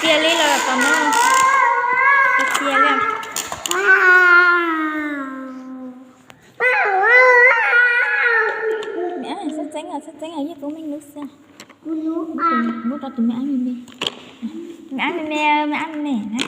Cia li los tom no. Cia li. Me ab, txhob txeeb, txhob txeeb, yeej tus me lub xwb. Muab rau tus me ab me me. Me ab me me, me ab me me na.